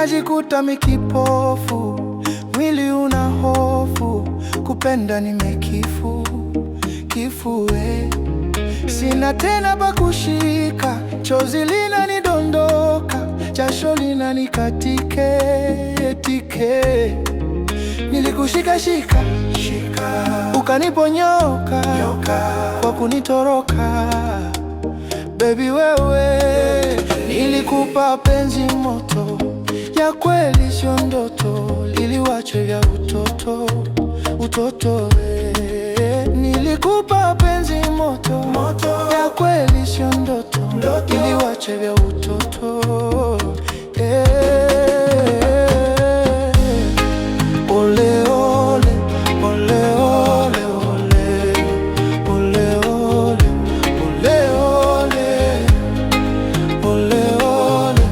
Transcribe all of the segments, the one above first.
Najikuta mikipofu, mwili una hofu, kupenda nimekifu kifu we. Sina tena pa kushika, chozi linanidondoka, jasho linanikatike tike. Nilikushika shika shika, ukaniponyoka kwa kunitoroka. Baby wewe, nilikupa penzi moto ya kweli, sio ndoto, liliwache vya utoto utoto we. Nilikupa penzi moto moto ya kweli, sio ndoto, iliwache vya utoto eh. Ole ole ole ole ole ole ole ole ole ole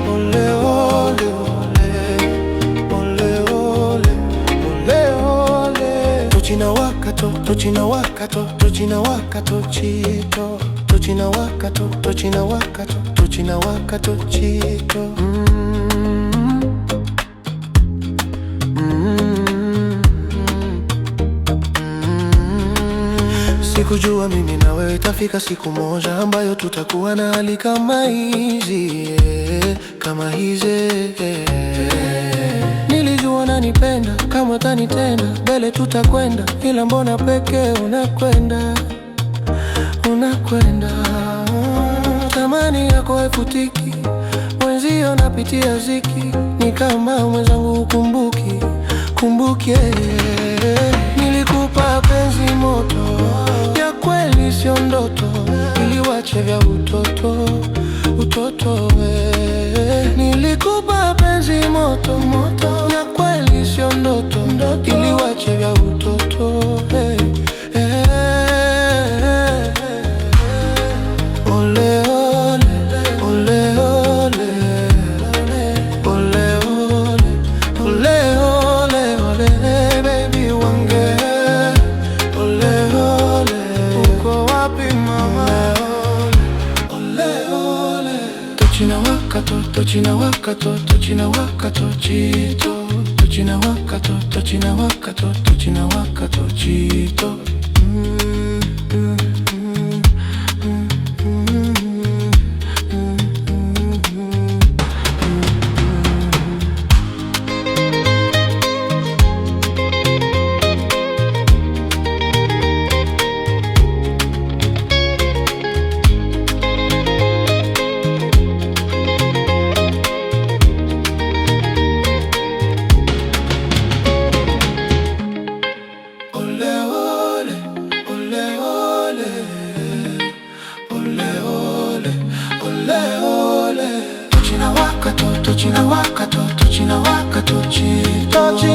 ole ole ole ole ole. Tochi inawaka to, tochi inawaka to, tochi inawaka tochito, tochi inawaka to, tochi inawaka to, tochi inawaka tochito. Sikujua mimi na wewe itafika siku moja ambayo tutakuwa na hali kama hizi, yeah, kama hizi, yeah. Nilijua nanipenda kama tanitenda mbele tutakwenda, ila mbona peke unakwenda, unakwenda. Thamani yako haifutiki, mwenzio napitia ziki, ni kama mwenzangu ukumbuki, kumbuke. Nilikupa penzi moto ya kweli, sio ndoto, iliwache vya utoto utoto we. Nilikupa penzi moto moto ya kweli, sio ndoto, iliwache vya utoto eh, eh. Ole ole ole ole ole ole ole ole baby wange ole ole, uko wapi mama? Ole ole, tochi inawaka to, tochi inawaka to, tochi inawaka tochito, tochi inawaka to, tochi inawaka to, tochi inawaka tochito. Mm, mm, mm, mm, mm, mm, mm, mm. Ole ole ole ole ole ole ole ole, tochi inawaka to, tochi inawaka to, tochi inawaka tochito, tochi.